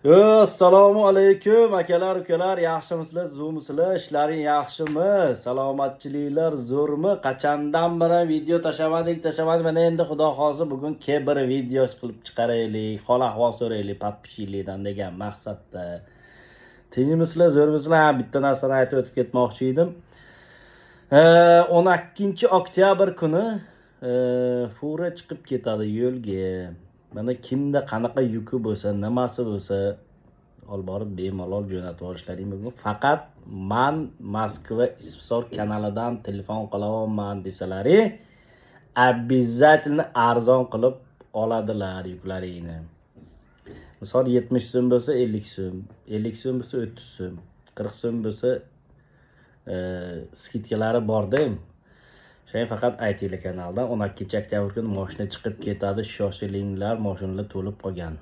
Assalomu alaykum, akalar, ukalar, yaxshimisizlar, tuzukmisizlar, ishlaring yaxshimi, salomatchiliklar zo'rmi? Qachondan beri video tashlamadik, tashlamadik. Mana endi, xudo xohlasa, bugun bir video qilib chiqaraylik, hol ahvol so'raylik подписчик lardan degan maqsadda. Tinchmisizlar, zo'rmisizlar? Ha, bitta narsani aytib o'tib ketmoqchi edim. 12 oktyabr kuni fura chiqib ketadi yo'lga. Mana, kimda qanaqa yuki bo'lsa, nimasi bo'lsa, olib borib bemalol jo'natib yuborishlaring mumkin. Faqat "Man Moskva Isfsor kanalidan telefon qilyapman" desalaring, обязательно arzon qilib oladilar yuklaringni. Misol, 70 so'm bo'lsa, 50 so'm, 50 so'm bo'lsa, 30 so'm, 40 so'm bo'lsa, скидка lari borda. O'shaning faqat aytinglar kanaldan. 12 oktyabr kuni moshina chiqib ketadi, shoshilinglar, moshinalar to'lib qolgan.